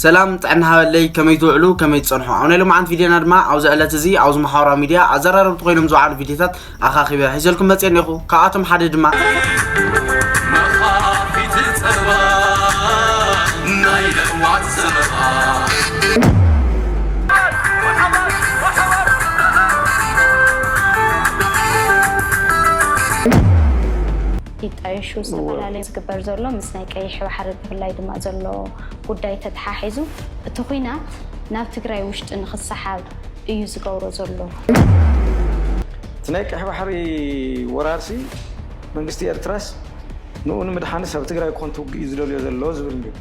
ሰላም ጥዕና ሃበለይ፣ ከመይ ትውዕሉ፣ ከመይ ትጸንሑ? ኣብ ናይ ሎማዓንቲ ቪድዮና ድማ ኣብዚ ዕለት እዚ ኣብዚ ማሕበራዊ ሚድያ ኣዘራረብቲ ኮይኖም ዝወዓሉ ቪድዮታት ኣኻኺበ ሒዘልኩም መጽእ እኔኹ። ካብኣቶም ሓደ ድማ መኻፊት ጸባ ናይ ለዋት ዘረባ ይጣየሹ። ዝተፈላለዩ ዝግበር ዘሎ ምስ ናይ ቀይሕ ባሕሪ ብፍላይ ድማ ዘሎ ጉዳይ ተተሓሒዙ እቲ ኲናት ናብ ትግራይ ውሽጢ ንኽሰሓብ እዩ ዝገብሮ ዘሎ። እቲ ናይ ቀይሕ ባሕሪ ወራርሲ መንግስቲ ኤርትራስ ንኡ ንምድሓንስ ኣብ ትግራይ ክኾን ትውግእ እዩ ዝደልዮ ዘሎ ዝብል እዩ።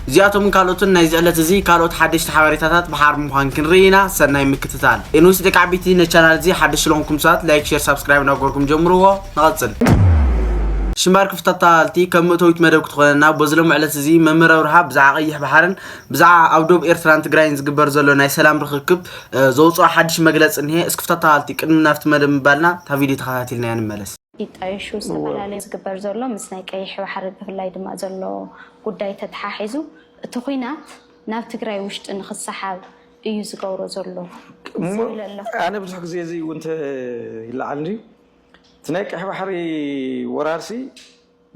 እዚኣቶምን ካልኦትን ናይዚ ዕለት እዚ ካልኦት ሓደሽቲ ሓበሬታታት ብሓር ምዃን ክንርኢ ኢና። ሰናይ ምክትታል። ኤንውስ ደቂ ዓበይቲ ነቻናል እዚ ሓደሽ ስለሆንኩም ሰባት ላይክ፣ ሼር፣ ሳብስክራይብ እናገበርኩም ጀምርዎ። ንቐጽል። ሽምባር ክፍተታልቲ ከም ምእተዊት መደብ ክትኾነና በዚ ሎም ዕለት እዚ መምህር ኣብርሃ ብዛዕባ ቀይሕ ባሕርን ብዛዕባ ኣብ ዶብ ኤርትራን ትግራይን ዝግበር ዘሎ ናይ ሰላም ርኽክብ ዘውፅኦ ሓድሽ መግለፂ እኒሄ። እስክፍተታልቲ ቅድሚ ናብቲ መደብ ምባልና እታ ቪድዮ ተኸታቲልናያ ንመለስ። ይጣየሹ። ዝተፈላለዩ ዝግበር ዘሎ ምስ ናይ ቀይሕ ባሕሪ ብፍላይ ድማ ዘሎ ጉዳይ ተተሓሒዙ እቲ ኲናት ናብ ትግራይ ውሽጢ ንኽሰሓብ እዩ ዝገብሮ ዘሎ ዝብል ኣሎ። ኣነ ብዙሕ ግዜ እዚ እውን ይለዓል እንድዩ እቲ ናይ ቀይሕ ባሕሪ ወራርሲ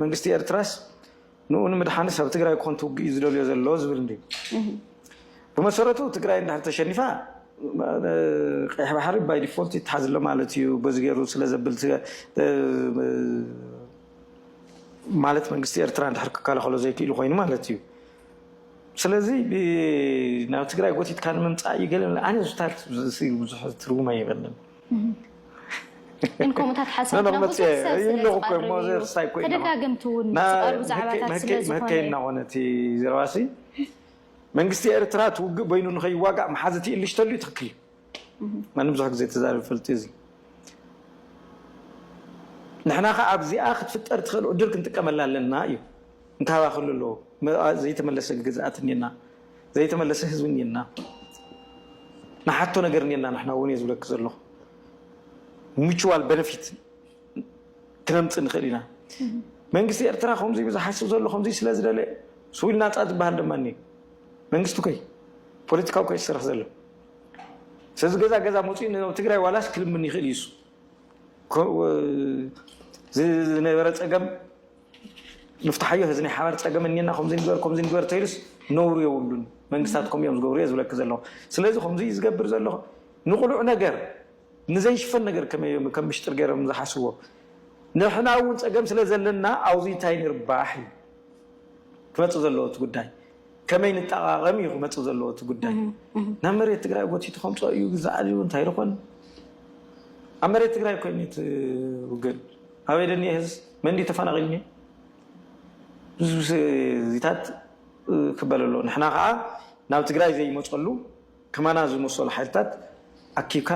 መንግስቲ ኤርትራስ ንኡ ንምድሓንስ ኣብ ትግራይ ክኾን ትውግእ እዩ ዝደልዮ ዘሎ ዝብል እንድዩ። ብመሰረቱ ትግራይ እንድሕር ተሸኒፋ ቀይሕ ባሕሪ ባይ ዲፎልት ይተሓዝ ኣሎ ማለት እዩ። በዚ ገይሩ ስለ ዘብል ማለት መንግስቲ ኤርትራ እንድሕር ክከላኸሎ ዘይክእሉ ኮይኑ ማለት እዩ። ስለዚ ናብ ትግራይ ጎቲትካ ንምምፃእ እዩ ገለ ኣነ ዝታርት ብዙሕ ትርጉም ኣይበለን። ግን ከምኡታት ሓሳብ ግን ብዙሕ ሰብ ስለ ዝቐርብ እዩ። ተደጋገምቲ እውን ዝቐርቡ ዛዕባታት ስለ ዝኾነ። መከይ እናኾነ እቲ ዘረባሲ መንግስቲ ኤርትራ ትውግእ በይኑ ንኸይዋጋእ መሓዝ እቲ ኢንዱሽ ተልዩ ትኽክል እዩ። ማንም ብዙሕ ግዜ ተዛረብ ፈልጥ እዚ ንሕና ከ ኣብዚኣ ክትፍጠር ትኽእል ዕድል ክንጥቀመላ ኣለና እዩ። እንተሃባክሉ ኣለዎ ዘይተመለሰ ግዝኣት እኒና ዘይተመለሰ ህዝቢ እኒና ንሓቶ ነገር እኒና ንሕና እውን እየ ዝብለክ ዘለኹ mutual benefit ክነምፅእ ንኽእል ኢና። መንግስቲ ኤርትራ ከምዚ ዝሓስብ ዘሎ ከምዚ ስለ ዝደለ ስዊል ናፃ ዝበሃል ድማ እኒ መንግስቲ ኮይ ፖለቲካዊ ኮይ ዝሰርሕ ዘሎ ስለዚ ገዛ ገዛ መፅኡ ናብ ትግራይ ዋላስ ክልምን ይኽእል እዩ እሱ ዝነበረ ፀገም ንፍትሓዮ ህዚ ናይ ሓባር ፀገም እኒና ከምዚ ንግበር ከምዚ ንግበር ተይሉስ ነውሩ የብሉን መንግስታት ከም እዮም ዝገብሩ እየ ዝብለክ ዘለኹ ስለዚ ከምዚ ዝገብር ዘለኹ ንቁሉዕ ነገር ንዘይሽፈን ነገር ከመይ እዮም ከም ምሽጥር ገይሮም ዝሓስብዎ ንሕና እውን ፀገም ስለ ዘለና ኣብዚ እንታይ ንርባሕ እዩ ክመፅእ ዘለዎ እቲ ጉዳይ ከመይ ንጠቃቀም እዩ ክመፅእ ዘለዎ እቲ ጉዳይ ናብ መሬት ትግራይ ጎቲቱ ከምፅኦ እዩ ግዛኣል እዩ እንታይ ዝኾን ኣብ መሬት ትግራይ ኮይኑ እቲ ውግእ ኣበይ ደኒየ ህዝ መን ድዩ ተፈናቂሉ እኒኦ ብዙ ዚታት ክበል ኣሎ ንሕና ከዓ ናብ ትግራይ ዘይመፀሉ ከማና ዝመሰሉ ሓይልታት ኣኪብካ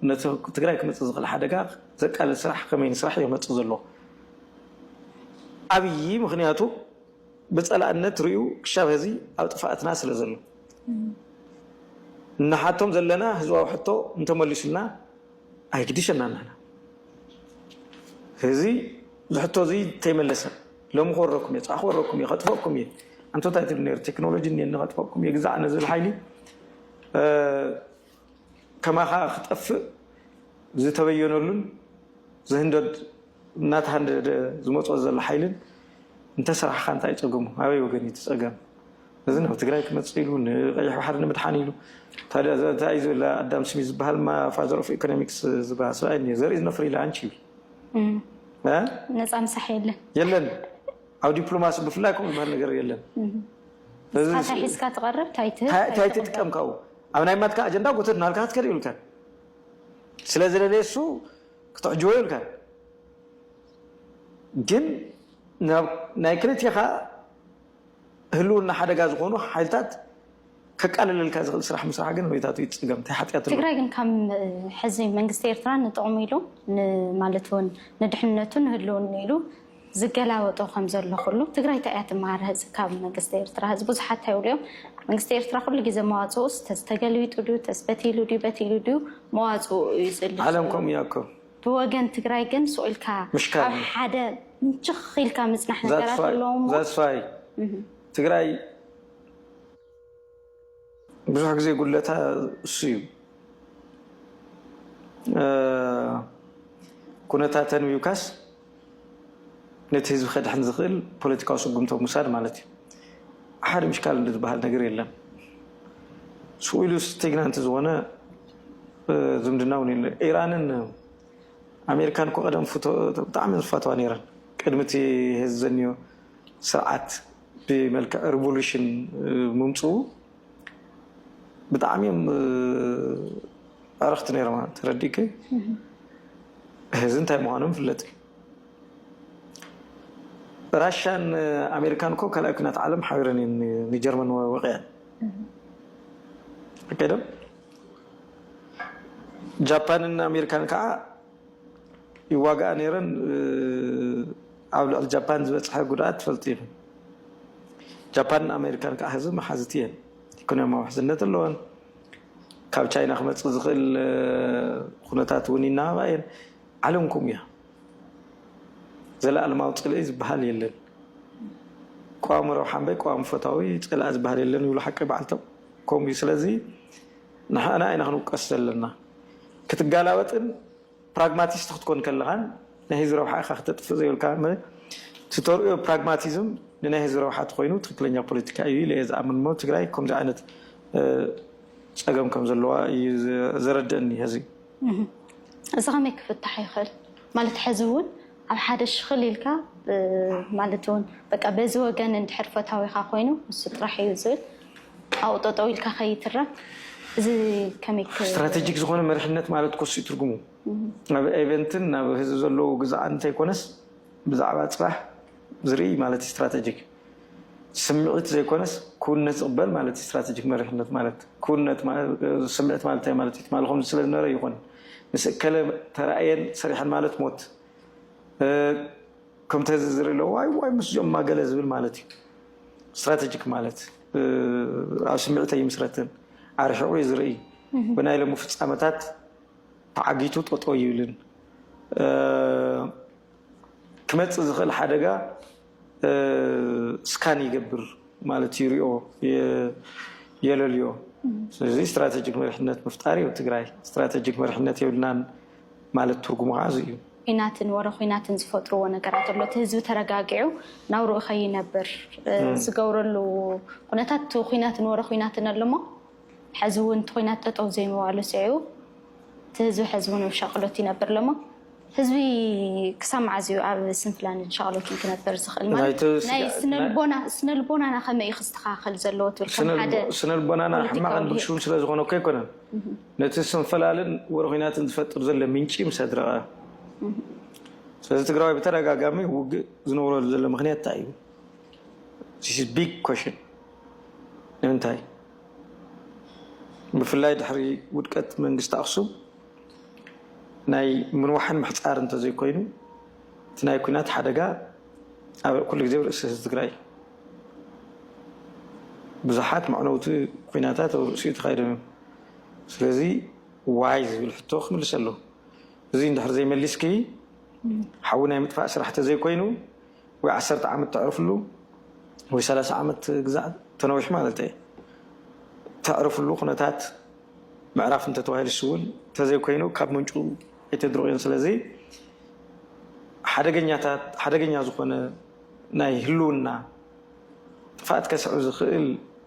ነቲ ትግራይ ክመፅእ ዝኽእል ሓደጋ ዘቃልል ስራሕ ከመይ ንስራሕ እዩ ክመፅእ ዘለዎ ኣብዪ ምኽንያቱ ብፀላእነት ርእዩ ክሻብ ሀዚ ኣብ ጥፍኣትና ስለ ዘሎ እናሓቶም ዘለና ህዝባዊ ሕቶ እንተመሊሱልና ኣይግድሸና ንሕና ህዚ ዝሕቶ እዚ ተይመለሰ ሎሚ ክወረኩም እየ ፀሓ ክወረኩም እየ ከጥፈኩም እየ ኣንቶታይ ትብል ነሩ ቴክኖሎጂ እኒየኒ ከጥፈኩም እየ ግዛዕ ነዝብል ሓይሊ ከማኻ ክጠፍእ ዝተበየነሉን ዝህንደድ እናተሃንደደ ዝመፅኦ ዘሎ ሓይልን እንተሰራሕኻ እንታይ ፀገሙ ኣበይ ወገን እዩ ፀገም እዚ ናብ ትግራይ ክመፅእ ኢሉ ንቀይሕ ባሕሪ ንምድሓን ኢሉ ታዲያ እንታይ እዩ ዝብል ኣዳም ስሚት ዝበሃል ማ father of economics ዝበሃል ሰብኣይ እኒኦ there is no free lunch ይብል ነፃ ምሳሕ የለን የለን ኣብ ዲፕሎማሲ ብፍላይ ከምኡ ዝበሃል ነገር የለን ንስኻታ ሒዝካ ትቐርብ ታይ ትህብ ታይ ትጥቀም ካብኡ ኣብ ናይ ማትካ ኣጀንዳ ጎተት ናልካ ክትከድ ይብልካ ስለ ዝደለየ እሱ ክትዕጅቦ ይብልካ ግን ናይ ክልቲኻ ህልውና ሓደጋ ዝኾኑ ሓይልታት ከቃልለልካ ዝኽእል ስራሕ ምስራሕ ግን ሁኔታቱ ይፅገም እንታይ ሓጢኣት ኣለዎ? ትግራይ ግን ካብ ሕዚ መንግስቲ ኤርትራ ንጥቕሙ ኢሉ ን- ማለት እውን ንድሕንነቱ ንህልውኑ ኢሉ ዝገላበጦ ከም ዘሎ ኩሉ ትግራይ እንታይ እያ ትመሃር? ህዚ ካብ መንግስቲ ኤርትራ ህዚ ብዙሓት እንታይ ይብሉ እዮም? መንግስቲ ኤርትራ ኩሉ ግዜ መዋፅኡ ተስ ተገሊቢጡ ድዩ፣ ተስ በቲሉ ድዩ፣ በቲሉ ድዩ፣ መዋፅኡ እዩ ዝእል። ዓለም ከምኡ እያ እኮ። ብወገን ትግራይ ግን ስቕ ኢልካ ምሽካል ኣብ ሓደ ምችኽ ኢልካ ምፅናሕ ነገራት ኣለዎም። ዛስፋይ ትግራይ ብዙሕ ግዜ ጉድለታ እሱ እዩ። ኩነታት ተንቢብካስ ነቲ ህዝቢ ከድሕን ዝኽእል ፖለቲካዊ ስጉምቶ ምውሳድ ማለት እዩ። ሓደ ምሽካል ዝበሃል ነገር የለን። ስኢሉ ስቴግናንት ዝኾነ ዝምድና እውን የለን። ኢራንን ኣሜሪካን እኮ ቀደም ብጣዕሚ ዝፋተዋ ነይረን። ቅድሚ እቲ ህዚ ዘኒዮ ስርዓት ብመልክዕ ሪቮሉሽን ምምፅኡ ብጣዕሚ እዮም ዕረኽቲ ነይሮም። ተረዲእከ ህዚ እንታይ ምዃኖም ይፍለጥ እዩ። ራሻን ኣሜሪካን እኮ ካልኣይ ኩናት ዓለም ሓቢረን እየን ንጀርመን ወቂዐን። ቀደም ጃፓንን ኣሜሪካን ከዓ ይዋጋኣ ነይረን። ኣብ ልዕሊ ጃፓን ዝበፅሐ ጉድኣት ትፈልጡ ኢኹም። ጃፓንን ኣሜሪካን ከዓ ህዚ መሓዝቲ እየን። ኢኮኖሚያዊ ውሕስነት ኣለወን። ካብ ቻይና ክመፅእ ዝኽእል ኩነታት እውን ይናባባ እየን። ዓለም ከምኡ እያ። ዘለኣለማዊ ፅልኢ ዝበሃል የለን። ቀዋሚ ረብሓ እምበይ ቀዋሚ ፈታዊ ፀላኢ ዝበሃል የለን ይብሉ ሓቂ በዓልቶም። ከምኡ እዩ። ስለዚ ንሕና ኢና ክንውቀስ ዘለና። ክትጋላበጥን ፕራግማቲስት ክትኮን ከለኻን ናይ ህዝቢ ረብሓ ኢኻ ክተጥፍእ ዘይብልካ። እቲ ተርእዮ ፕራግማቲዝም ንናይ ህዝቢ ረብሓ ተኮይኑ ትክክለኛ ፖለቲካ እዩ ኢለ እየ ዝኣምን። እሞ ትግራይ ከምዚ ዓይነት ፀገም ከም ዘለዋ እዩ ዘረድእኒ። ዚ እዚ ከመይ ክፍታሕ ይኽእል ማለት ሕዚ እውን ኣብ ሓደ ሽኽል ኢልካ ማለት እውን በቃ በዚ ወገን እንድሕር ፈታዊኻ ኮይኑ ንሱ ጥራሕ እዩ ዝብል ኣብኡ ጠጠው ኢልካ ከይትረፍ እዚ ከመይ ስትራቴጂክ ዝኾነ መሪሕነት ማለት ኮስ ትርጉሙ ናብ ኤቨንትን ናብ ህዝቢ ዘለዉ ግዛዕ እንተይኮነስ ብዛዕባ ፅባሕ ዝርኢ ማለት ስትራቴጂክ ስምዒት ዘይኮነስ ክውነት ዝቕበል ማለት ስትራቴጂክ መሪሕነት ማለት ክውነት ስምዒት ማለት እንታይ ማለት እዩ ትማሊ ከምዚ ስለ ዝነበረ ይኾን ምስ እከለ ተራእየን ሰሪሐን ማለት ሞት ከምቲ ህዚ ዝርኢ ኣለዎ ዋይ ዋይ ምስዚኦም ማገለ ዝብል ማለት እዩ። ስትራቴጂክ ማለት ኣብ ስምዒት ኣይምስረትን ኣርሒቑ እዩ ዝርኢ። ብናይ ሎሚ ፍፃመታት ተዓጊቱ ጠጠው ይብልን ክመፅእ ዝኽእል ሓደጋ ስካን ይገብር ማለት ይሪኦ የለልዮ። ስለዚ ስትራቴጂክ መሪሕነት ምፍጣር እዩ ትግራይ። ስትራቴጂክ መሪሕነት የብልናን ማለት ትርጉሙ ከዓ እዚ እዩ። ኩናትን ወረ ኩናትን ዝፈጥርዎ ነገራት ኣሎ። እቲ ህዝቢ ተረጋጊዑ ናብርኡ ከይነብር ዝገብረሉ ኩነታት እቲ ኩናትን ወረ ኩናትን ኣሎ እሞ ሕዚ እውን እቲ ኩናት ጠጠው ዘይምባሉ ስዒቡ እቲ ህዝቢ ሕዚ እውን ኣብ ሻቕሎት ይነብር ኣሎ እሞ ህዝቢ ክሳብ መዓዝ እዩ ኣብ ስንፍላንን ሻቕሎትን ክነብር ዝኽእል? ማለት ናይ ስነልቦናና ከመይ እዩ ክስተኻኸል ዘለዎ ትብል ከም ሓደ ስነልቦናና ሕማቕን ብልሽውን ስለ ዝኾነ እኮ ኣይኮነን። ነቲ ስንፈላልን ወረ ኩናትን ዝፈጥር ዘሎ ምንጪ ምስ ኣድረቐ ስለዚ ትግራዋይ ብተደጋጋሚ ውግእ ዝነብረሉ ዘሎ ምኽንያት እንታይ እዩ? ቢግ ኮሽን ንምንታይ ብፍላይ ድሕሪ ውድቀት መንግስቲ ኣክሱም ናይ ምንዋሕን ምሕፃር እንተዘይኮይኑ እቲ ናይ ኩናት ሓደጋ ኣብ ኩሉ ግዜ ርእሲ ህዝቢ ትግራይ ብዙሓት መዕነውቲ ኩናታት ኣብ ርእሲኡ ተኻይዶም እዮም። ስለዚ ዋይ ዝብል ሕቶ ክምልስ ኣለዎ። እዚ እንድሕር ዘይመሊስኪ ሓዊ ናይ ምጥፋእ ስራሕ ተዘይኮይኑ ወይ ዓሰርተ ዓመት ተዕርፍሉ ወይ ሰላሳ ዓመት ግዛዕ ተነዊሑ ማለት እየ ተዕርፍሉ ኩነታት ምዕራፍ እንተተባሂሉ እሱ እውን ተዘይኮይኑ ካብ ምንጩ ኣይተድርቑዮን። ስለዚ ሓደገኛታት ሓደገኛ ዝኾነ ናይ ህልውና ጥፍኣት ከስዕብ ዝኽእል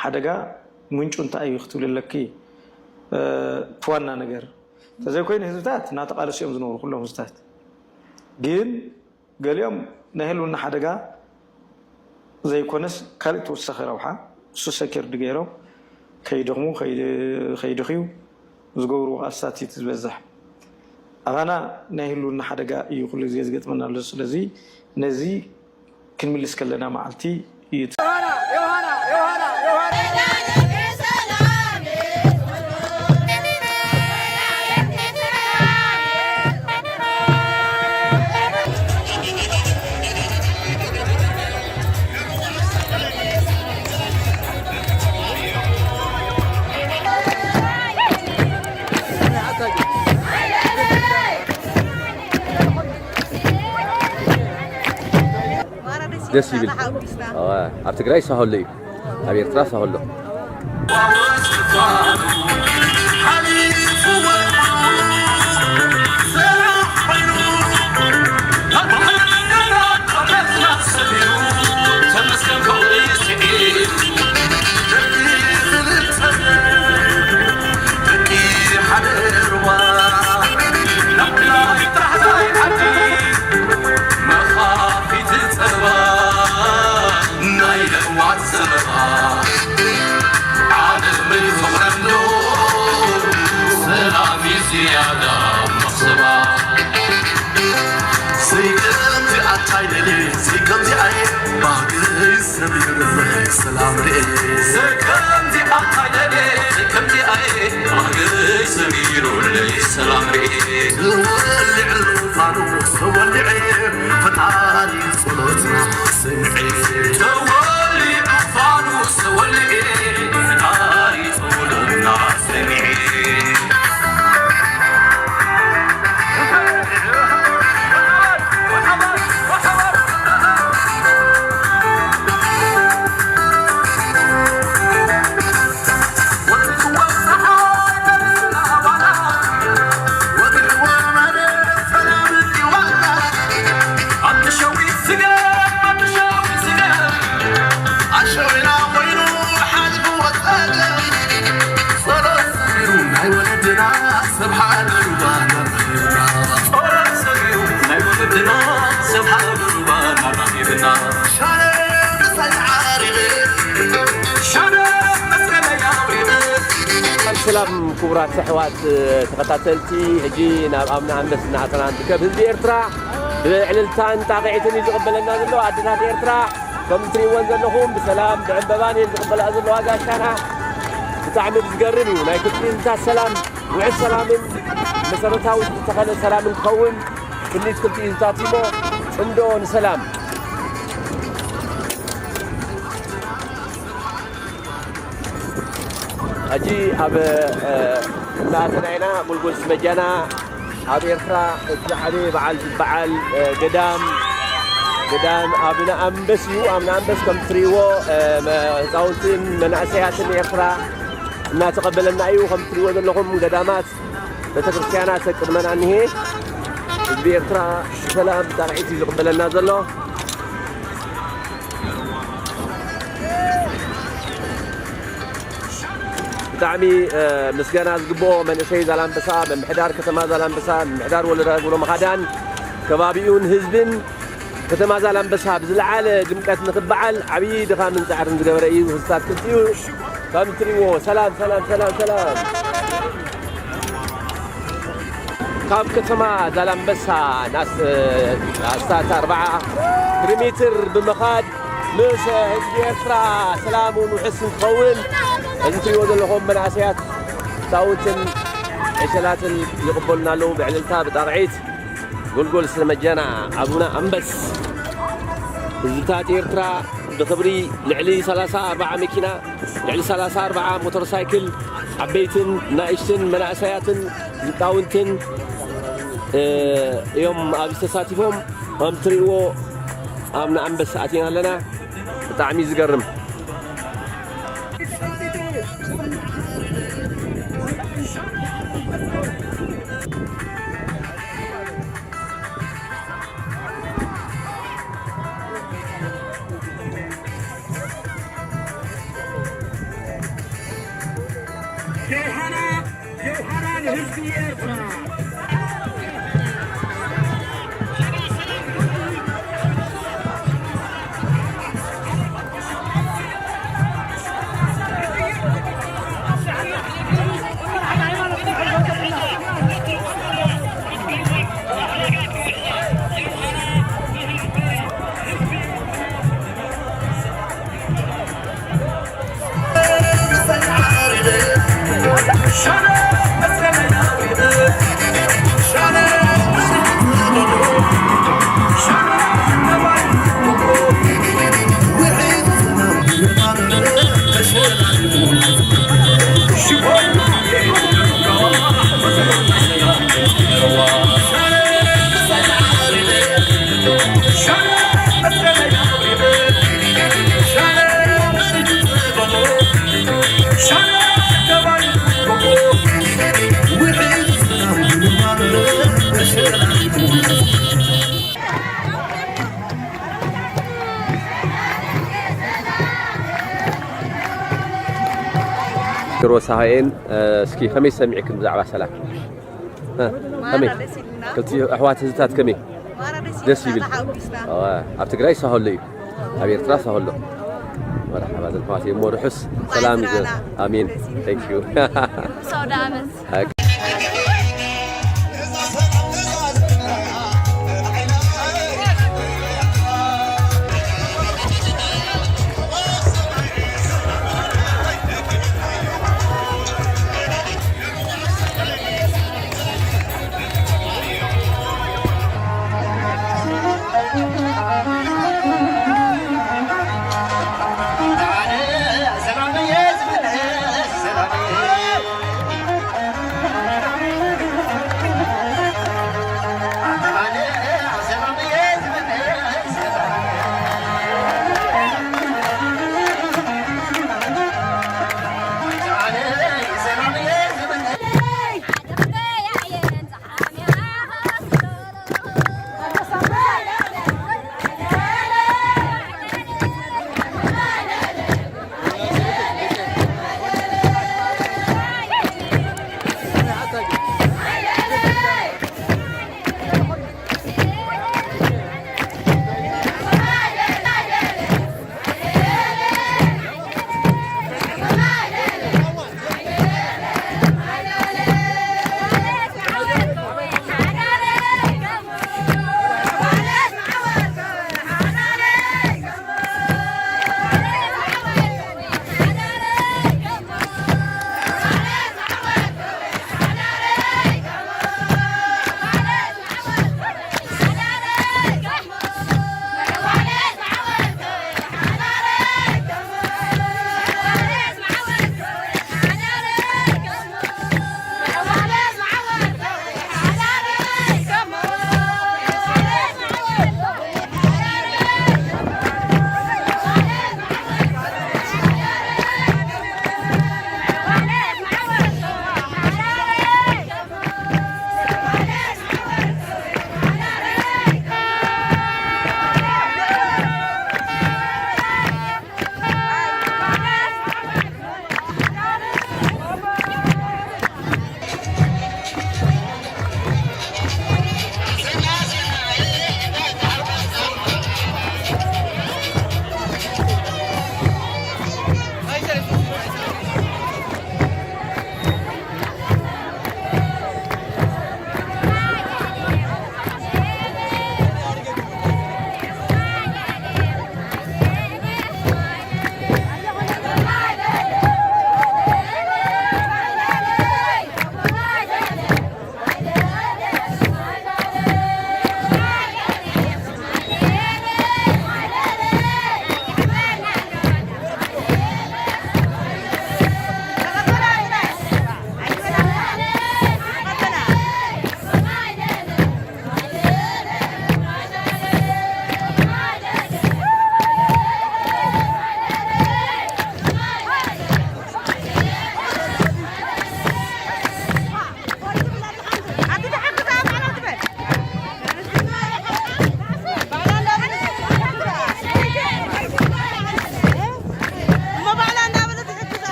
ሓደጋ ምንጩ እንታይ እዩ ክትብል ኣለኪ። እቲ ዋና ነገር ተዘይኮይኑ ህዝብታት እናተቓለሱ እዮም ዝነብሩ ኩሎም ህዝብታት ግን ገሊኦም ናይ ህልውና ሓደጋ ዘይኮነስ ካልእ ተወሳኺ ረብሓ እሱ ሰኪርድ ገይሮም ከይደኽሙ ከይድኽዩ ዝገብርዎ ቃልስታት እዩ ዝበዝሕ። ኣባና ናይ ህልውና ሓደጋ እዩ ኩሉ ግዜ ዝገጥመና ኣሎ። ስለዚ ነዚ ክንምልስ ከለና መዓልቲ እዩ። ደስ ይብል። ኣዎ፣ ኣብ ትግራይ ሳሆሎ እዩ፣ ኣብ ኤርትራ ሳሆሎ። ሰላም ክቡራት ኣሕዋት ተኸታተልቲ፣ ሕጂ ናብ ኣምና ኣንበስ እናኣተና ንርከብ። ህዝቢ ኤርትራ ብዕልልታን ጣቕዒትን እዩ ዝቕበለና ዘሎ። ኣደታት ኤርትራ ከም እትርእይወን ዘለኹም ብሰላም ብዕምበባን እየን ዝቕበላ ዘለዋ ጋሻና። ብጣዕሚ ዝገርም እዩ። ናይ ክልቲኡታት ሰላም፣ ውዕል ሰላምን መሰረታዊ ዝተኸለ ሰላምን ክኸውን ትምኒት ክልቲኡ ህዝብታት እዩ። ጽምዶ ንሰላም። ሕጂ ኣብ፣ እ፣ እናኣተና ኢና። ጉልጉል ስመጃና ኣብ ኤርትራ እቲ ዝዓበየ በዓል ዝበዓል፣ እ፣ ገዳም፣ ገዳም ኣብነ ኣንበስ እዩ። ኣብነ ኣንበስ ከም ትርእይዎ፣ እ፣ መ-፣ ህፃውንትን መናእሰያትን ኤርትራ እናተቐበለና እዩ። ከም ትርእይዎ ዘለኹም ገዳማት፣ ቤተክርስትያናት ቅድመና እኒሄ። ህዝቢ ኤርትራ ብሰላም ብጣቕዒት እዩ ዝቕበለና ዘሎ። ብጣዕሚ፣ እ፣ ምስጋና ዝግብኦ መንእሰይ ዛላምበሳ፣ ምምሕዳር ከተማ ዛላምበሳ፣ ምምሕዳር ወረዳ ጉሎ መኻዳን፣ ከባቢኡን ህዝብን ከተማ ዛላምበሳ ብዝለዓለ ድምቀት ንኽበዓል ዓብዪ ድኻምን ጻዕርን ዝገበረ እዩ። ህዝብታት ክልቲኡ ከም ትርእይዎ፣ ሰላም፣ ሰላም፣ ሰላም፣ ሰላም። ካብ ከተማ ዛላምበሳ ናስ-፣ ኣስታት ኣርብዓ ኪሎ ሜትር ብምኻድ ምስ ህዝቢ ኤርትራ ሰላምን ውሕስን ክኸውን፣ እዚ ትሪእዎ ዘለኹም መናእሰያት፣ ህፃውንትን ዕሸላትን ይቕበሉና ኣለዉ። ብዕልልታ፣ ብጣቕዒት፣ ጎልጎል ስለ መጃና ኣቡነ ኣንበስ። ህዝብታት ኤርትራ ብኽብሪ ልዕሊ ሰላሳ ኣርብዓ መኪና፣ ልዕሊ ሰላሳ ኣርብዓ ሞተር ሳይክል፣ ዓበይትን ናእሽትን መናእሰያትን ህፃውንትን፣ እ፣ እዮም ኣብዚ ተሳቲፎም። ከም ትሪእዎ ኣብ ንኣንበሳ ኣቲና ኣለና። ብጣዕሚ ዝገርም። ዮሃና፣ ዮሃና ንህዝቢ ኤርትራ። ሮሳሃኤን እስኪ ከመይ ሰሚዕክን ብዛዕባ ሰላም? ከመይ ክልቲ ኣሕዋት ህዝብታት ከመይ ደስ ይብል? ኣብ ትግራይ ሳሆሎ እዩ፣ ኣብ ኤርትራ ሳሆሎ። መርሓባ ዘልኳት እሞ ርሑስ ሰላም ይግበር። ኣሜን። Thank you።